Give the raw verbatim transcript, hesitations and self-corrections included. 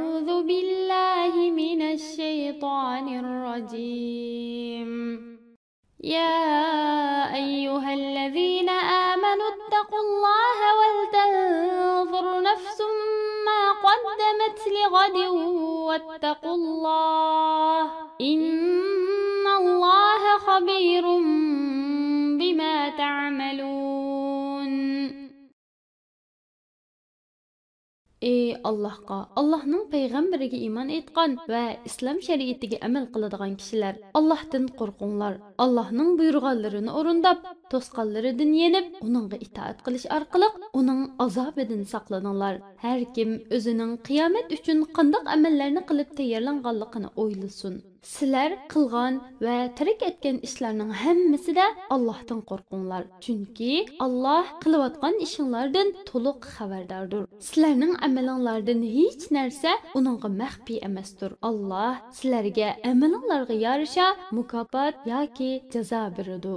أعوذ بالله من الشيطان الرجيم. يا أيها الذين آمنوا اتقوا الله ولتنظر نفس ما قدمت لغد واتقوا الله إن الله خبير بما تعملون. ئى ئاللاھقا، ئاللاھنىڭ پەيغەمبىرىگە ئىمان ئېيتقان ۋە ئىسلام شەرىئىتىگە ئەمەل قىلىدىغان كىشىلەر، ئاللاھتىن قورقۇڭلار. ئاللاھنىڭ بۇيرۇغانلىرىنى ئورۇنداپ، توسقانلىرىدىن يېنىپ، ئۇنىڭغا ئىتائەت قىلىش ئارقىلىق ئۇنىڭ ئازابىدىن ساقلىنىڭلار. ھەر كىم ئۆزىنىڭ قىيامەت ئۈچۈن قانداق ئەمەللەرنى قىلىپ تەييارلانغانلىقىنى ئويلىسۇن. سىلەر قىلغان ۋە تەرك ئەتكەن ئىشلارنىڭ ھەممىسىدە ئاللاھتىن قورقۇڭلار، چۈنكى ئاللاھ قىلىۋاتقان ئىشىڭلاردىن تولۇق خەۋەرداردۇر. سىلەرنىڭ ئەمىلىڭلاردىن ھېچ نەرسە ئۇنىڭغا مەخپىي ئەمەستۇر. ئاللاھ سىلەرگە ئەمىلىڭلارغا يارىشا مۇكاپات ياكى جازا بېرىدۇ.